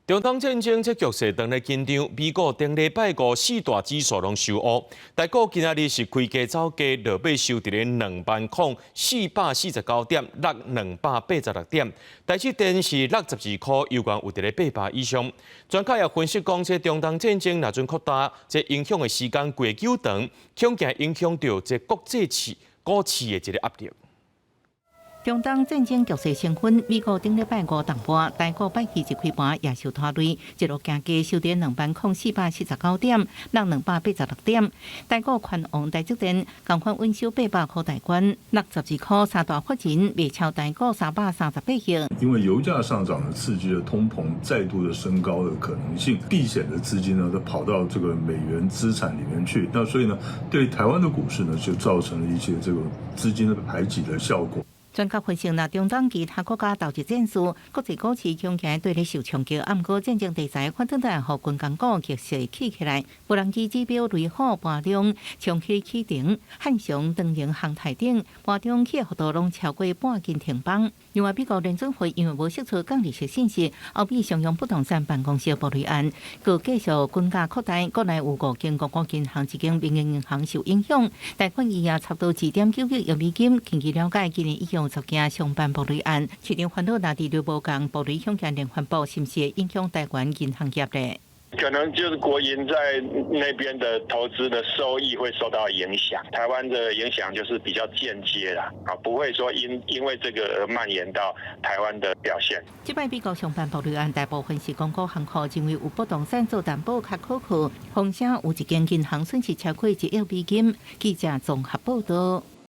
中東戰爭這局勢當咧緊張，美股頂禮拜五四大指數攏收烏，台股今仔日是開低走低，落尾收佇咧20,449點，落286點。台積電是62箍，猶原有佇咧800以上。專家也分析講，這中東戰爭若陣擴大，這影響的時間過久長，恐驚影響著這國際市股市的一個壓力。中東戰爭局勢升溫，美國頂禮拜五當盤，台股拜四一開盤也受拖累，一路行低收佇20,479點，落286點。台股權王台積電仝款穩守800箍大關，62箍三大法人賣超台股338億。因為油價上漲呢，刺激了通膨再度的升高的可能性，避險的資金呢都跑到這個美元資產裡面去，那所以呢，對台灣的股市呢就造成了一些這個資金的排擠的效果。專家分析，若中東其他國家投入戰事，國際股市恐驚對咧受衝擊。啊，毋過戰爭題材反轉來，予軍工股逆勢起起來，無人機指標雷虎盤中衝起起頂，漢翔、長榮、航太等盤中起幅度攏超過半根停板。另外，美國聯準會因為無釋出降利息信息，後壁商用不動產辦公室暴雷案，閣繼續軍價擴大，國內有五間公股銀行、一間民營銀行受影響，貸款餘額差不多2.9億美金。根據了解，今年已經有10件相關暴雷案，市場煩惱若利率無仝，暴雷恐驚連環爆，是毋是會影響台灣銀行業咧？可能就是國營在那邊的投資的收益會受到影響，台灣的影響就是比較間接啦，啊，不會說因為這個而蔓延到台灣的表現。這擺美國商辦暴雷案，大部分是公股行庫認為有不動產做擔保較可靠，風險有一間銀行損失超過1億美金。記者綜合報道。